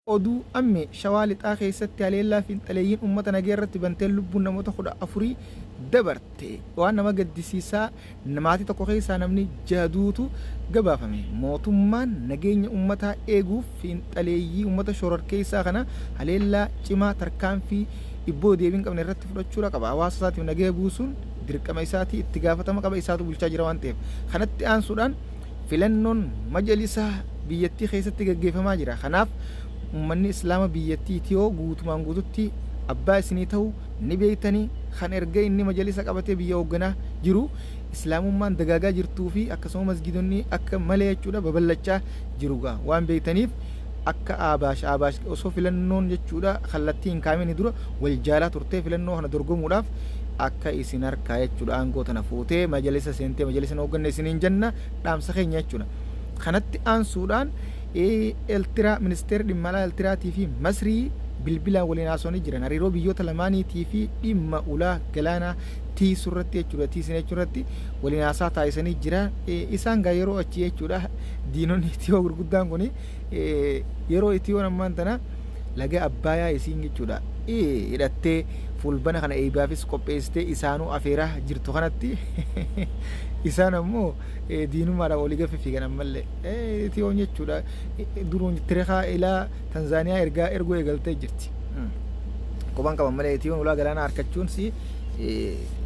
Oduu Ammee, Shawaa Lixaa keessatti haleellaa fiinxaleeyyiin uummata nagaya irratti banteen lubbuun namoota 14 dabarte. Waan nama gaddisiisaa maatii tokko keessaa namni jaha duutu gabaafame. Mootummaan nageenya uummataa eeguuf fiinxaleeyyii uummata shororkeessaa kana haleellaa cimaa tarkaanfii ibboo deebii hin qabne irratti fudhachuudha qaba. Hawaasa isaatiif nagaya buusuun dirqama isaatii itti gaafatama qaba isaatu bulchaa jira waan ta'eef. Kanatti aansuudhaan Filannoon majalisaa biyyattii keessatti gaggeeffamaa jira. Kanaaf ummanni Islaama biyyattii Itiyoo guutumaan guututti abbaa isinii tahu ni beektanii kan erga inni majalisa qabatee biyya hoogganaa jiru Islaamummaan dagaagaa jirtuu fi akkasuma masgiidonni akka malee jechuudha baballachaa jiru gaa waan beektaniif akka Aabaash Aabaash osoo filannoon jechuudha kallattii hin kaa'amini dura wal jaalaa turtee filannoo kana dorgomuudhaaf akka isin harkaa jechuudha aangoo tana fuutee majalisa seentee majalisa hin hoogganne isiniin jenna dhaamsa keenya jechuudha. Kanatti aansuudhaan Eltiraa ministeerri dhimma alaa Eltiraatii fi Masrii bilbilaan waliin haasawanii jiran hariiroo biyyoota lamaaniitii fi dhimma ulaa galaanaa tiisu irratti jechuudha tiisina jechuu irratti waliin haasaa taasisanii jira. Isaan gaa yeroo achi jechuudha diinonni Itiyoo gurguddaan kuni yeroo Itiyoon ammaan tana laga Abbaayaa isiin jechuudha hidhattee fulbana kana eeybaafis qopheessitee isaanuu afeeraa jirtu kanatti isaan ammoo diinummaadhaan olii gad fiffiigan ammallee Itiyoon jechuudha duruun tirekaa ilaa Tanzaaniyaa ergaa erguu eegaltee jirti. Quban qaban malee Itiyoon ulaa galaanaa harkachuun si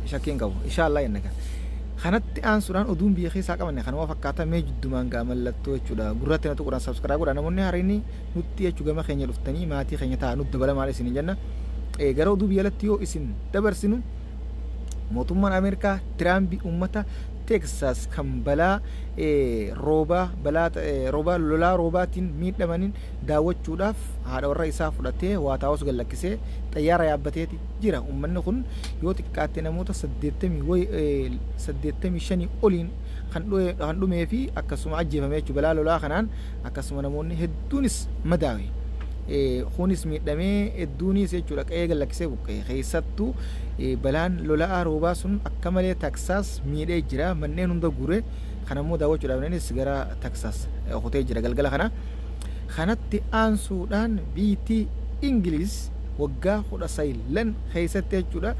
shakkii hin qabu. Inshaallah jenna kan. Kanatti aansuudhaan oduun biyya keessaa qabanne kanuma fakkaata mee jiddumaan gaa mallattoo jechuudha. Gurratti na tuquudhaan subscribe godhaa namoonni haarayni nutti jechuu gama keenya dhuftanii maatii keenya ta'a nutti dabalamaa isin jenna. Gara oduu biyya alatti yoo isin dabarsinu mootummaan Ameerikaa Tiraampi uummata Teeksaas kan balaa roobaa balaa roobaa lolaa roobaatiin miidhamaniin daawwachuudhaaf haadha warra isaa fudhatee Waat Haawus gad lakkisee xayyaara yaabbateeti jira. Uummanni kun yoo xiqqaatte namoota 85 oliin kan dhumee fi akkasuma ajjeefame jechuudha. Balaa lolaa kanaan akkasuma namoonni hedduunis madaawe. Kunis miidhamee hedduunis jechuudha qe'ee gad lakkisee buqqa'e. Keessattuu balaan lola'aa roobaa sun akka malee Taksaas miidhee jira. Manneen hunda guure. Kanammoo daawwachuudhaaf innis gara Taksaas kutee jira galgala kana. Kanatti aansuudhaan biyyittii Ingiliz waggaa 19 keessatti jechuudha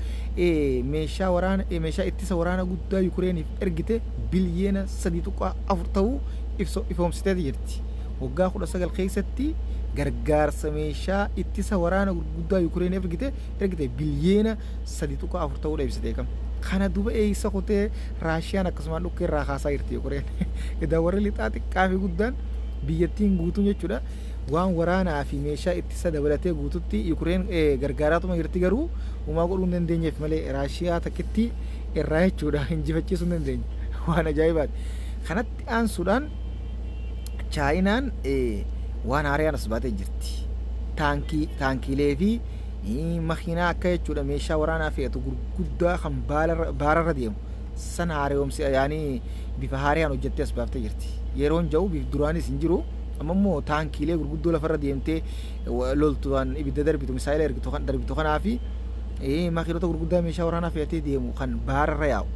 meeshaa waraana meeshaa ittisa waraana guddaa Yukireeniif ergite biliyeena 3.4 ta'uu ifoomsiteeti jirti. Waggaa 19 keessatti gargaarsa meeshaa ittisa waraana gurguddaa Yukireeniif ergite biliyeena 3.4 ta'uudha ibsite kam. Kana duba eessa kutee Raashiyaan akkasumaan dhukkee irraa kaasaa jirti Yukireen. Edaa warri lixaa xiqqaa fi guddaan biyyattiin guutuun jechuudha waan waraanaa fi meeshaa ittisa dabalatee guututti Yukireen gargaaraatuma jirti garuu homaa godhuu hin dandeenyeef malee Raashiyaa takkitti irraa jechuudha injifachiisuu hin dandeenye. Waan ajaa'ibaati. Kanatti aansuudhaan Chaayinaan waan haarayaan as baatee jirti. Taankii, taankiilee fi makiinaa akka jechuudha meeshaa waraanaa fe'atu gurguddaa kan baararra deemu san haarayomsi yaanii bifa haarayaan hojjettee as baaftee jirti. Yeroon ja'u bif duraanis hin jiru. Amma immoo taankiilee gurguddoo lafarra deemtee loltu kan ibidda darbitu misaayila ergitu kan darbitu kanaa fi makiinota gurguddaa meeshaa waraanaa fe'atee deemu kan baararra yaa'u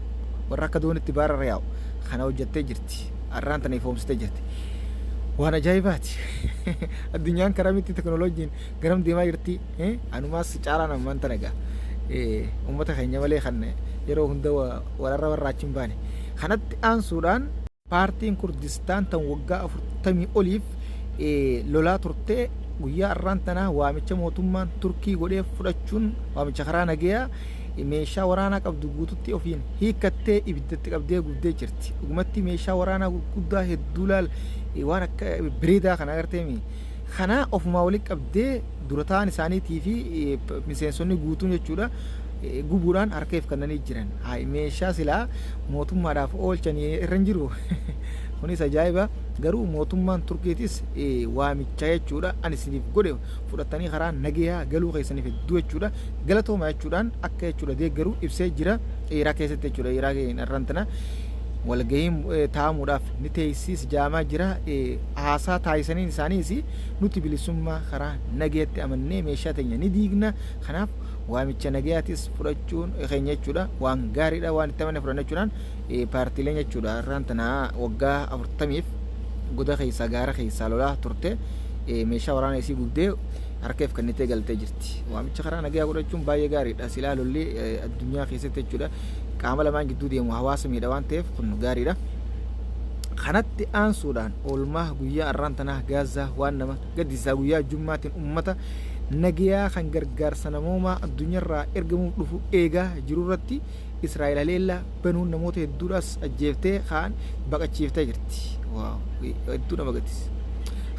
warra akka doonitti baararra yaa'u kana hojjettee jirti. Har'aan tana ifoomsitee jirti. Waan ajaa'ibaati. Addunyaan karamitti teknooloojiin garam deemaa jirti? Anumaas caalaan ammaan tana egaa uummata keenya malee kan yeroo hunda walarra warra achi hin baane. Kanatti aansuudhaan paartiin Kurdistaan tan waggaa 40 oliif lolaa turte guyyaa har'aan tanaa waamicha mootummaan Turkii godhee fudhachuun waamicha karaa nagayaa meeshaa waraanaa qabdu guututti ofiin hiikkattee ibiddatti qabdee gubdee jirti. Dhugumatti meeshaa waraanaa gurguddaa hedduu laal waan akka bireedaa kana agarteemi. Kana ofumaa walitti qabdee dura ta'an isaaniitii fi miseensonni guutuun jechuudha gubuudhaan harka if kennanii jiran. Hayi meeshaa silaa mootummaadhaaf oolchan irra hin jiru. Kunis ajaa'iba. Garuu mootummaan Turkiitis waamicha jechuudha ani isiniif godhe fudhattanii karaa nagayaa galuu keessaniif hedduu jechuudha. Galatooma jechuudhaan akka jechuudha deeggaru ibsee jira. Iraaq keessatti jechuudha. Iraaq irraan tana walgahiin taa'amuudhaaf ni teessiis jaamaa jira. Haasaa taasisaniin isaaniis nuti bilisummaa karaa nagayaatti amannee meeshaa teenya ni diigna. Kanaaf waamicha nagayaatis fudhachuun keenya jechuudha waan gaariidha waan itti amanne fudhanna jechuudhaan paartiileen jechuudha har'aan tana waggaa 40f goda keessaa gaara keessaa lolaa turte Meeshaa waraana isii gubdee harka if kennitee galtee jirti. Waamicha karaa nagayaa godhachuun baay'ee gaariidha. Silaa lolli addunyaa keessatti jechuudha qaama lamaan gidduu deemu hawaasa miidha waan ta'eef kun gaariidha. Kanatti aansuudhaan oolmaa guyyaa arraan tanaa Gaazaa waan nama gaddisiisaa guyyaa Jummaatiin ummata nagayaa kan gargaarsa namoomaa addunyaarraa ergamuuf dhufu eegaa jirurratti Israa'el haleellaa banuun namoota hedduudhaas ajjeeftee kaan baqachiiftee jirti. Waaw hedduu nama gaddisiisa.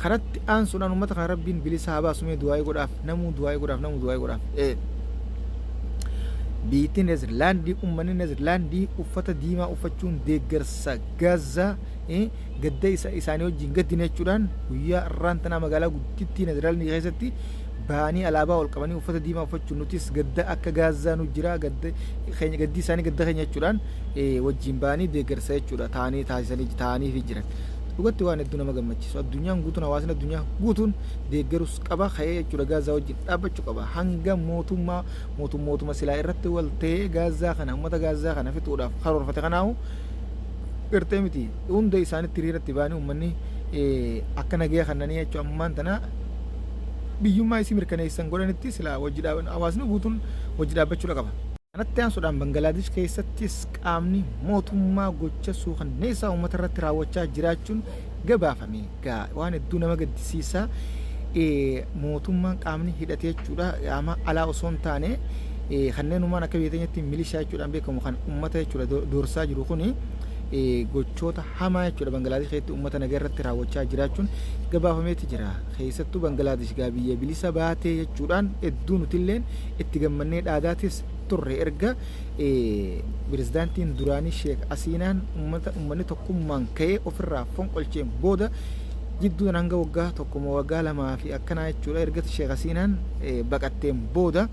Kanatti aansuudhaan uummata kana Rabbiin bilisa haa baasu, mee du'aa'ii godhaaf, namuu du'aa'ii godhaaf, namuu du'aa'ii godhaaf. Biyyattii Neezerlaandii, uummanni Neezerlaandii uffata diimaa uffachuun deeggarsa Gaazaa gadda isaanii wajjin gaddine jechuudhaan guyyaa irraan tanaa magaalaa guddittii Neezerlaandii keessatti ba'anii alaabaa ol qabanii uffata diimaa uffachuun nutis gadda akka Gaazaa nu jira, gadda keenya, gaddi isaanii gadda keenya jechuudhaan wajjin ba'anii deeggarsa jechuudha ta'anii taasisanii ta'aniifi jiran. Dhugatti waan hedduu nama gammachiisu. Addunyaan guutuun, hawaasni addunyaa guutuun deeggarus qaba, ka'ee jechuudha Gaazaa wajjin dhaabbachuu qaba. Hanga mootummaa mootummootuma silaa irratti wal ta'ee Gaazaa kana, uummata Gaazaa kana fixuudhaaf karoorfate kanaahu gartee miti hunda isaanitti hiriiratti ba'anii uummanni akka nagaya kannanii jechuudha ammaan tana biyyummaa isii mirkaneessan godhanitti silaa wajji hawaasni guutuun wajji dhaabbachuudha qaba. Kanatti aansuudhaan Bangalaadish keessattis qaamni mootummaa gocha suukanneessaa uummata irratti raawwachaa jiraachuun gabaafame. Gaa waan hedduu nama gaddisiisaa, mootummaan qaamni hidhatee jechuudha qaama alaa osoo hin taane kanneenumaan akka biyya teenyatti milishaa jechuudhaan beekamu kan uummata jechuudha doorsaa jiru kuni gochoota hamaa jechuudha Bangalaadish keessatti uummata nagaa irratti raawwachaa jiraachuun gabaafameeti jira. Keessattuu Bangalaadish gaa biyya bilisa baatee jechuudhaan hedduu nutilleen itti gammannee dhaadaatis turre erga pirezidaantiin duraanii Sheek Asiinaan uummata uummanni tokkummaan ka'ee ofirraa fonqolcheen booda jidduun hanga waggaa tokkuma waggaa lamaa fi akkanaa jechuudha erga Sheek Asiinaan baqatteen booda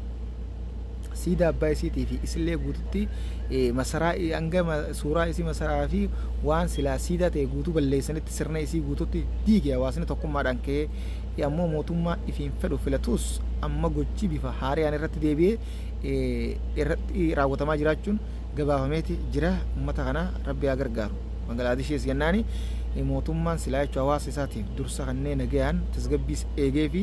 siidaa abbaa isiitii fi isillee guututti masaraa hanga suuraa isii masaraa fi waan silaa siidaa ta'e guutuu balleessanitti sirna isii guututti diige. Hawaasni tokkummaadhaan ka'ee ammoo mootummaa ifiin fedhu filatus amma gochi bifa haariyaan irratti deebi'ee irratti raawwatamaa jiraachuun gabaafameeti jira. Uummata kana Rabbi haa gargaaru. Bangalaadishees jennaani mootummaan silaa jechuun hawaasa isaatiif dursa kanneen nagayaan tasgabbiis eegee fi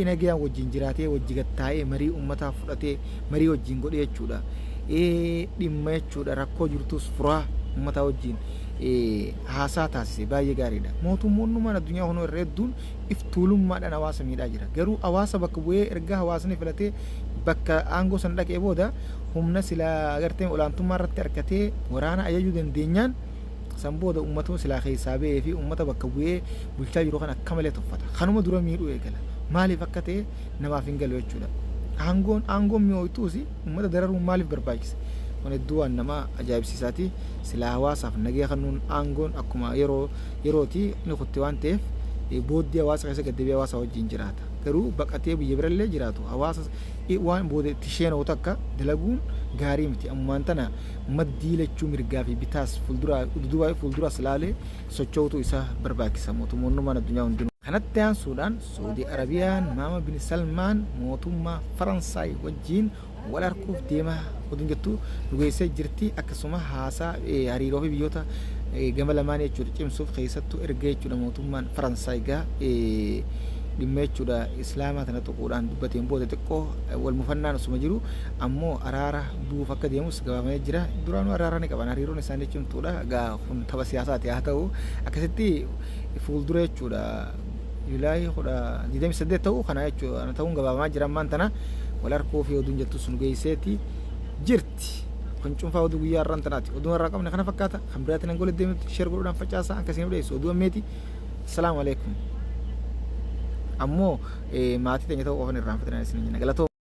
nagayaan wajjin jiraatee wajji gattaa'ee marii uummataa fudhatee marii wajjin godhee jechuudha. Dhimma jechuudha rakkoo jirtus furaa uummataa wajjin haasaa taasise baay'ee gaariidha. Mootummoonnummaan addunyaa kunoo irra hedduun if tuulummaadhaan hawaasa miidhaa jira. Garuu hawaasa bakka bu'ee erga hawaasni filatee bakka aangoo sana dhaqee booda humna silaa agartee olaantummaa irratti harkatee waraana ajajuu dandeenyaan san booda uummatuma silaa keessaa ba'ee fi uummata bakka bu'ee bulchaa jiru kan akka malee tuffata. Kanuma dura miidhuu eegala. Maaliif akka ta'e namaaf hin galu jechuudha. Aangoon mi'ooytuus uummata dararuun maaliif barbaachise? Kun hedduu waan nama ajaa'ibsiisaati. Silaa hawaasaaf nagaya kennuun aangoon akkuma yeroo yerooti ni kutti waan ta'eef booddee hawaasa keessa gaddeebi'ee hawaasa wajjin jiraata. Garuu baqatee biyya birallee jiraatu hawaasa waan booda itti sheena'u takka dalaguun gaarii miti. Ammaan tana maddii lachuu mirgaa fi bitaas fuulduraa dudduubaa fi fuulduraas ilaalee socho'utu isa barbaachisa mootummoonnummaan addunyaa hundinuu. Kanatti aansuudhaan Saudi Arabiyaan Maama bin Salmaan mootummaa Faransaay wajjin wal arguuf deemaa oduun jettu nu geessee jirti. Akkasuma haasaa hariiroo fi biyyoota gama lamaan jechuudha cimsuuf, keessattuu erga jechuudha mootummaan Faransaay gaa dhimma jechuudha Islaamaa tana tuquudhaan dubbateen booda xiqqoo wal mufannaan osuma jiru ammoo araara bu'uuf akka deemus gabaafamee jira. Duraanuu araara ni qaban, hariiroon isaanii cimtuudha. Gaa kun tapha siyaasaati haa ta'u akkasitti fuuldura jechuudha July 28 ta'uu kana jechuudha ta'uun gabaafamaa jira. Ammaan tana wal arguu fi oduun jettus nu geesseeti jirti. Kun cuunfaa oduu guyyaa har'aan tanaati. Oduu har'aa qabne kana fakkaata. Kan biraatiin hanga walitti deemnutti share godhuudhaan facaasaa akkasiin odeessu oduu ammeeti. Assalaamu alaikum. Ammoo maatii teenya ta'uu qofan irraanfatinaa isin jenna. Galatoo.